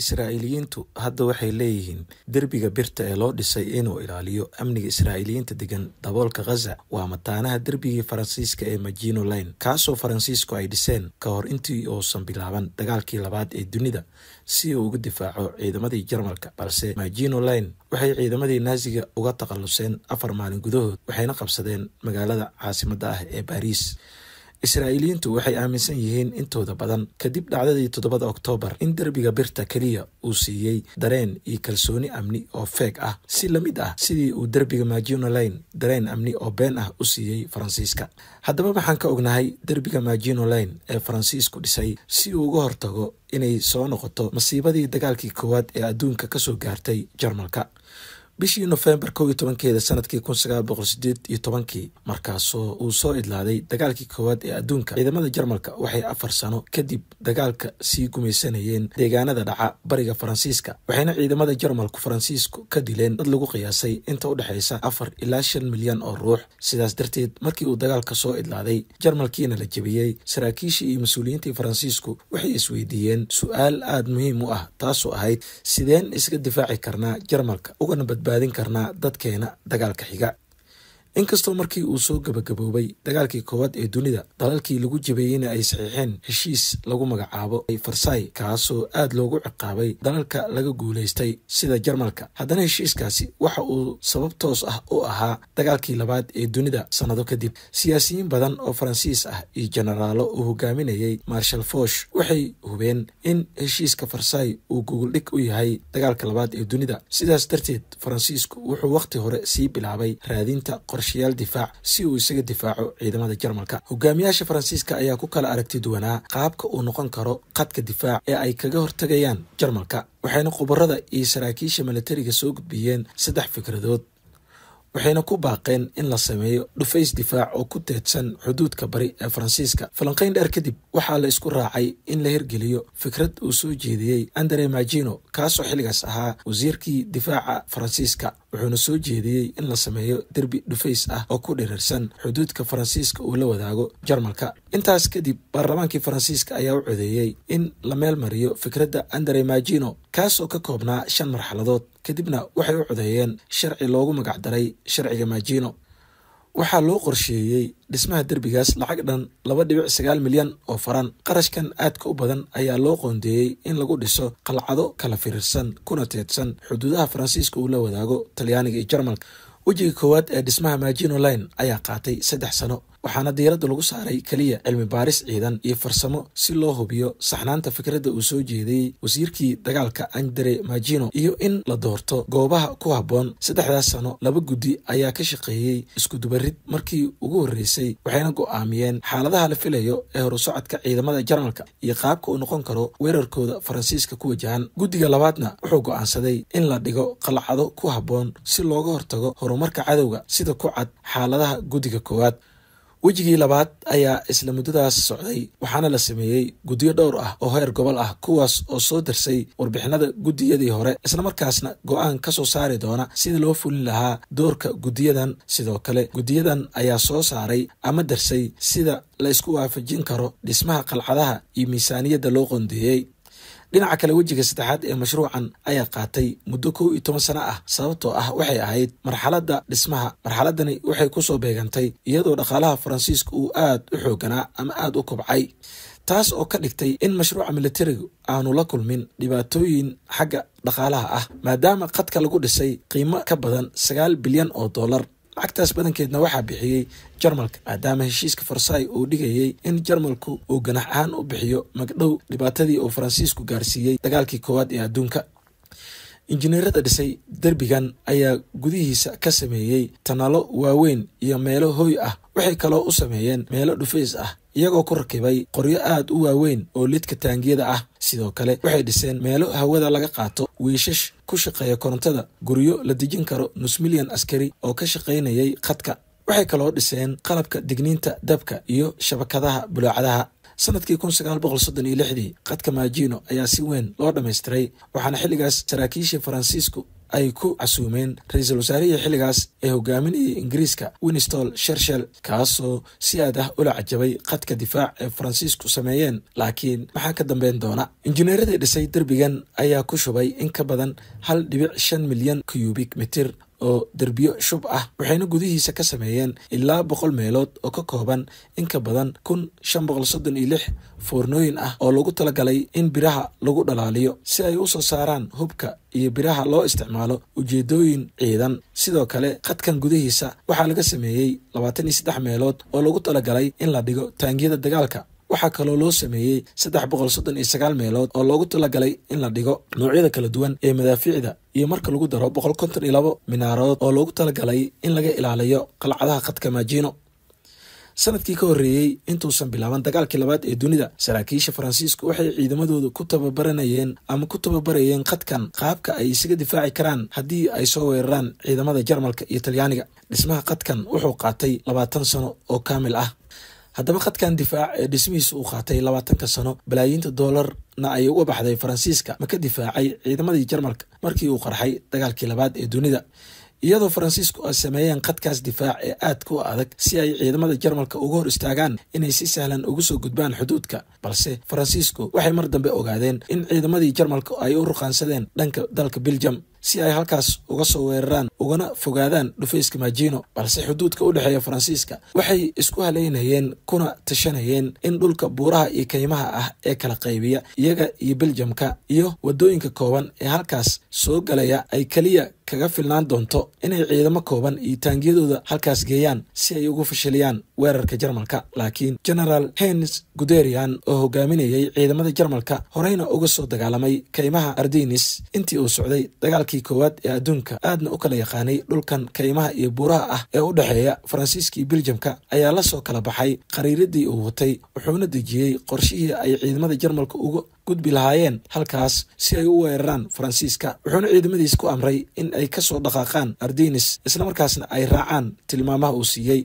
Israa'iiliyiintu hadda waxay leeyihiin derbiga birta ee loo dhisay inuu ilaaliyo amniga Israa'iiliyiinta degan daboolka Gaza waa mataanaha derbigii Faransiiska ee Maginot Line, kaasoo Faransiisku ay dhiseen ka hor intii uusan bilaaban dagaalkii labaad ee dunida si uu uga difaaco ciidamadii Jarmalka. Balse Maginot Line waxay ciidamadii Naasiga uga takhaluseen 4 maalin gudahood, waxayna qabsadeen magaalada caasimadda ah ee Baariis. Israa'iiliyiintu waxay aaminsan yihiin intooda badan kadib dhacdadii 7 Oktoobar in derbiga birta keliya uu siiyey dareen iyo kalsooni amni oo feeg ah, si la mid ah sidii uu derbiga Maginot Line dareen amni oo been ah u siiyey Faransiiska. Haddaba maxaan ka ognahay derbiga Maginot Line ee Faransiisku dhisay si uu uga hortago inay soo noqoto masiibadii dagaalkii koowaad ee adduunka kasoo gaartay Jarmalka? Bishii Nofembar 11-keeda sanadkii 1918-kii, markaasoo uu soo idlaaday dagaalkii koowaad ee adduunka, ciidamada Jarmalka waxay 4 sano kadib dagaalka sii gumaysanayeen deegaanada dhaca bariga Faransiiska, waxayna ciidamada Jarmalku Faransiisku ka dileen dad lagu qiyaasay inta u dhexeysa 4 ilaa 5 milyan oo ruux. Sidaas darteed, markii uu dagaalka soo idlaaday, Jarmalkiina la jebiyey, saraakiishii iyo mas-uuliyiintii Faransiisku waxay isweydiiyeen su-aal aada muhiim u ah, taasoo ahayd: sideen iska difaaci karnaa Jarmalka ugana badbaadin karnaa dadkeena dagaalka xiga? Inkastoo markii uu soo gabagaboobay dagaalkii koowaad ee dunida, dalalkii lagu jabeeyeyna ay saxiixeen heshiis lagu magacaabo Farsay, kaasoo aad loogu ciqaabay dalalka laga guulaystay sida Jarmalka, haddana heshiiskaasi waxa uu sabab toos ah u ahaa dagaalkii labaad ee dunida sannado kadib. Siyaasiyiin badan oo Faransiis ah iyo jenaraalo uu hogaaminayay Marshal Fosh waxay hubeen in heshiiska Farsay uu gogoldhig u yahay dagaalka labaad ee dunida. Sidaas darteed, Faransiisku wuxuu wakhti hore sii bilaabay raadinta qorshayaal difaac si uu isaga difaaco ciidamada Jarmalka. Hogaamiyaasha Faransiiska ayaa ku kala aragti duwanaa qaabka uu noqon karo qadka difaac ee ay kaga hortagayaan Jarmalka, waxayna khubarada iyo saraakiisha milatariga soo gudbiyeen 3 fikradood, waxayna ku baaqeen in la sameeyo dhufays difaac oo ku teedsan xuduudka bari ee Faransiiska. Falanqayn dheer kadib, waxaa la isku raacay in la hirgeliyo fikrad uu soo jeediyey Andre Magino, kaasoo xilligaas ahaa wasiirkii difaaca Faransiiska, wuxuuna soo jeediyey in la sameeyo derbi dhufays ah oo ku dhirirsan xuduudka Faransiiska uu la wadaago Jarmalka. Intaas kadib, baarlamaankii Faransiiska ayaa u codeeyey in la meel mariyo fikradda Andre Magino, kaasoo ka koobnaa 5 marxaladood. Kadibna waxay u codeeyeen sharci loogu magacdaray sharciga Magino. Waxaa loo qorsheeyey dhismaha derbigaas lacag dhan 2.9 milyan oo faran. Qarashkan aadka u badan ayaa loo qoondeeyey in lagu dhiso qalcado kala firirsan kuna teedsan xuduudaha Faransiiska uu la wadaago Talyaaniga iyo Jarmalka. Wejiga koowaad ee dhismaha Maginot Line ayaa qaatay 3 sano, waxaana diiradda lagu saaray keliya cilmi baaris ciidan iyo farsamo si loo hubiyo saxnaanta fikradda uu soo jeediyey wasiirkii dagaalka Andre Magino iyo in la doorto goobaha ku habboon. 3daas sano 2 guddi ayaa ka shaqeeyey iskudubarid markii ugu horreysay, waxayna go'aamiyeen xaaladaha la filayo ee horusocodka ciidamada Jarmalka iyo qaabka uu noqon karo weerarkooda Faransiiska ku wajahan. Guddiga labaadna wuxuu go'aansaday in la dhigo qalcado ku habboon si looga hortago horumarka cadowga, sida ku cad xaaladaha guddiga koowaad. Wejigii labaad ayaa isla muddadaas socday, waxaana la sameeyey guddiyo dhowr ah oo heer gobol ah, kuwaas oo soo darsay warbixinada guddiyadii hore, islamarkaasna go-aan ka soo saari doona sidii loo fulin lahaa doorka guddiyadan. Sidoo kale, guddiyadan ayaa soo saaray ama darsay sida la isku waafajin karo dhismaha qalcadaha iyo miisaaniyadda loo qoondeeyey. Dhinaca kale, wejiga saddexaad ee mashruucan ayaa qaatay muddo 11 sano ah, sababtoo ah waxay ahayd marxaladda dhismaha. Marxaladani waxay kusoo beegantay iyadoo dhaqaalaha Faransiiska uu aad u xooganaa ama aada u kobcay, taas oo ka dhigtay in mashruuca militarigu aanu la kulmin dhibaatooyin xagga dhaqaalaha ah, maadaama qadka lagu dhisay qiimo ka badan 9 bilyan oo dollar. Lacagtaas badankeedna waxaa bixiyey Jarmalka, maadaama heshiiska Farsay uu dhigayey in Jarmalku uu ganax ahaan u bixiyo magdhow dhibaatadii uu Faransiisku gaarsiiyey dagaalkii koowaad ee adduunka. Injineerada dhisay derbigan ayaa gudihiisa ka sameeyey tanalo waaweyn iyo meelo hooy ah. Waxay kaloo u sameeyeen meelo dhufays ah, iyagoo ku rakibay qoryo aad u waaweyn oo lidka taangiyada ah. Sidoo kale, waxay dhiseen meelo hawada laga qaato, wiishash ku shaqeeya korontada, guryo la dejin karo nus milyan askari oo ka shaqaynayay khadka. Waxay kaloo dhiseen qalabka digniinta dabka iyo shabakadaha bulaacadaha. Sanadkii 1936-dii qadka Magino ayaa si weyn loo dhammaystiray, waxaana xilligaas saraakiishii Faransiisku ay ku casuumeen ra'iisul wasaarihii xilligaas ee hogaaminayay Ingiriiska Winston Churchill, kaasoo si aad ah ula cajabay khadka difaac ee Faransiisku sameeyeen. Laakiin maxaa ka dambeyn doona? Injineeradii dhisay derbigan ayaa ku shubay in ka badan 1.5 milyan cubic mitir oo derbiyo shub ah, waxayna gudihiisa ka sameeyeen ilaa 100 meelood oo ka kooban in ka badan 1536 foornooyin ah oo lagu talagalay in biraha lagu dhalaaliyo si ay u soo saaraan hubka iyo biraha loo isticmaalo ujeedooyin ciidan. Sidoo kale khadkan gudihiisa waxaa laga sameeyey 23 meelood oo lagu talagalay in la dhigo taangiyada dagaalka. Waxaa kaloo loo sameeyey 339 meelood oo loogu talagalay in la dhigo noocyada kala duwan ee madaafiicda, iyo marka lagu daro 152 minaarood oo loogu talagalay in laga ilaaliyo qalcadaha khadka Maginot. Sanadkii ka horreeyey intuusan bilaaban dagaalkii labaad ee dunida, saraakiisha Faransiisku waxay ciidamadooda ku tababaranayeen ama ku tababarayeen khadkan qaabka ay isaga difaaci karaan haddii ay soo weeraraan ciidamada Jarmalka iyo Talyaaniga. Dhismaha khadkan wuxuu qaatay 20 sano oo kaamil ah. Haddaba khadkan difaac ee dhismihiisu uu qaatay 20-ka sano, balaayiinta doolarna ay uga baxday Faransiiska, ma ka difaacay ciidamadii Jarmalka markii uu qarxay dagaalkii labaad ee dunida? Iyadoo Faransiisku ay sameeyeen khadkaas difaac ee aadka u adag si ay ciidamada Jarmalka uga hor istaagaan inay si sahlan ugu soo gudbaan xuduudka, balse Faransiisku waxay mar dambe ogaadeen in ciidamadii Jarmalka ay u ruqaansadeen dhanka dalka Belgium si ay halkaas uga soo weeraraan ugana fogaadaan dhufayska Maginot. Balse xuduudka u dhexeeya Faransiiska waxay isku haleynayeen kuna tashanayeen in dhulka buuraha iyo kaymaha ah ee kala qaybiya iyaga iyo Belgiumka iyo wadooyinka kooban ee halkaas soo galaya ay kaliya kaga filnaan doonto inay ciidamo kooban iyo taangiyadooda halkaas geeyaan si ay ugu fashiliyaan weerarka Jarmalka. Laakiin General Heinz Guderian oo hogaaminayay ciidamada Jarmalka, horeyna uga soo dagaalamay kaymaha Ardennes intii uu socday dagaalkii koowaad ee adduunka, aadna u kala yaqaanay dhulkan kaymaha iyo buuraha ah ee u dhexeeya Faransiiska iyo Belgiumka, ayaa la soo kala baxay qariiradii uu watay, wuxuuna dejiyey qorshihii ay ciidamada Jarmalka uga gudbi lahaayeen halkaas si ay u weeraraan Faransiiska. Wuxuuna ciidamadiis ku amray in ay kasoo dhaqaaqaan Ardennes islamarkaasna ay raacaan tilmaamaha uu siiyey.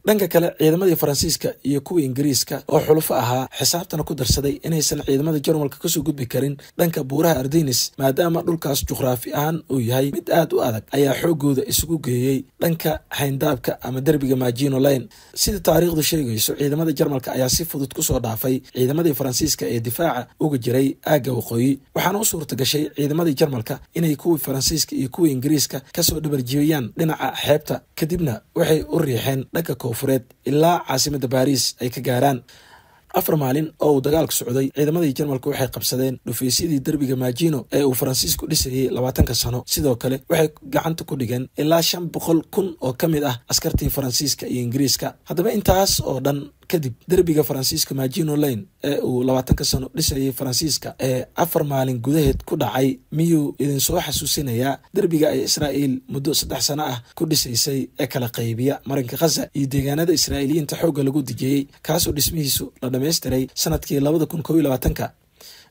Dhanka kale ciidamadii Faransiiska iyo kuwii Ingiriiska oo xulufo ahaa xisaabtana ku darsaday inaysan ciidamada Jarmalka kasoo gudbi karin dhanka buuraha Ardennes maadaama dhulkaas juqraafi ahaan uu yahay mid aad u adag, ayaa xooggooda isugu geeyey dhanka xayndaabka ama derbiga Maginot Line. Sida taariikhdu sheegayso, ciidamada Jarmalka ayaa si fudud kusoo dhaafay ciidamadii Faransiiska ee difaaca uga jiray aagga waqooyi, waxaana u suurta gashay ciidamadii Jarmalka inay kuwii Faransiiska iyo kuwii Ingiriiska kasoo dhabarjiyayaan dhinaca xeebta, kadibna waxay u riixeen dhanka koonfureed ilaa caasimadda Baariis ay ka gaaraan. 4 maalin oo uu dagaalku socday, ciidamadii Jarmalka waxay qabsadeen dhufaysyadii derbiga Maginot ee uu Faransiisku dhisayay 20-ka sano. Sidoo kale waxay gacanta ku dhigeen ilaa 500,000 oo ka mid ah askartii Faransiiska iyo Ingiriiska. Haddaba intaas oo dhan kadib, derbiga Faransiiska Maginot Line ee uu 20-ka sano dhisayay Faransiiska ee 4 maalin gudaheed ku dhacay, miyuu idinsoo xasuusinayaa derbiga ay Israa'iil muddo 3 sano ah ku dhisaysay ee kala qaybiya marinka Khaza iyo deegaanada Israa'iiliyiinta xoogga lagu dejiyey, kaasoo dhismihiisu la dhammaystiray sanadkii 2021-ka?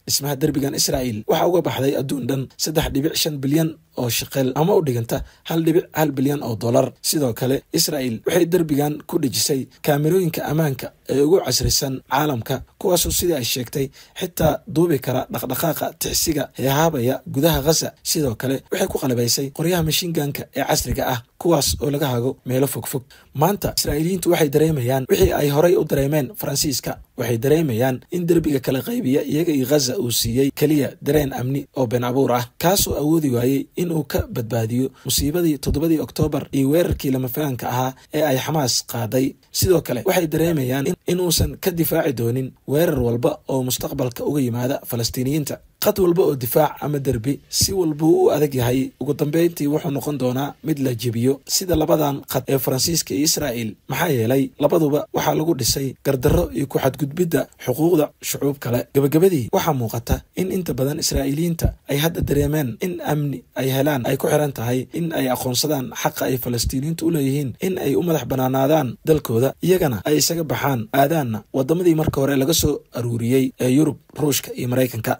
Dhismaha derbigan Israa'iil waxaa uga baxday adduun dhan 3.5 bilyan oo shaqel ama u dhiganta 1.1 bilyan oo dollar. Sidoo kale Israa'iil waxay derbigan ku dhejisay kaamirooyinka ammaanka ee ugu casrisan caalamka, kuwaasoo sidii ay sheegtay xitaa duubi kara dhaqdhaqaaqa tixsiga heehaabaya gudaha Khaza. Sidoo kale waxay ku qalabaysay qoryaha mashiinganka ee casriga ah, kuwaas oo laga hago meelo fogfog. Maanta Israa'iiliyiintu waxay dareemayaan wixii ay horay u dareemeen Faransiiska. Waxay dareemayaan in derbiga kala qaybiya iyaga iyo Khaza uu siiyey keliya dareen amni oo been abuur ah, kaasoo awoodi waayey inuu ka badbaadiyo musiibadii 7dii Oktoobar iyo weerarkii lama filaanka ahaa ee ay Xamaas qaaday. Sidoo kale waxay dareemayaan inuusan ka difaaci doonin weerar walba oo mustaqbalka uga yimaada Falastiiniyiinta. Qad walba oo difaac ama derbi si walbuu u adag yahay, ugu dambeyntii wuxuu noqon doonaa mid la jebiyo, sida labadan qad ee Faransiiska iyo Israa'iil, maxaa yeelay labaduba waxaa lagu dhisay gardarro iyo ku xadgudbidda xuquuqda shucuub kale. Gabagabadii waxaa muuqata in inta badan Israa'iiliyiinta ay hadda dareemeen in amni ay helaan ay ku xiran tahay in ay aqoonsadaan xaqa ay Falastiiniyiintu u leeyihiin in ay u madax banaanaadaan dalkooda, iyagana ay isaga baxaan aadaanna wadamadii marka hore laga soo aruuriyey ee Yurub, Ruushka iyo Maraykanka.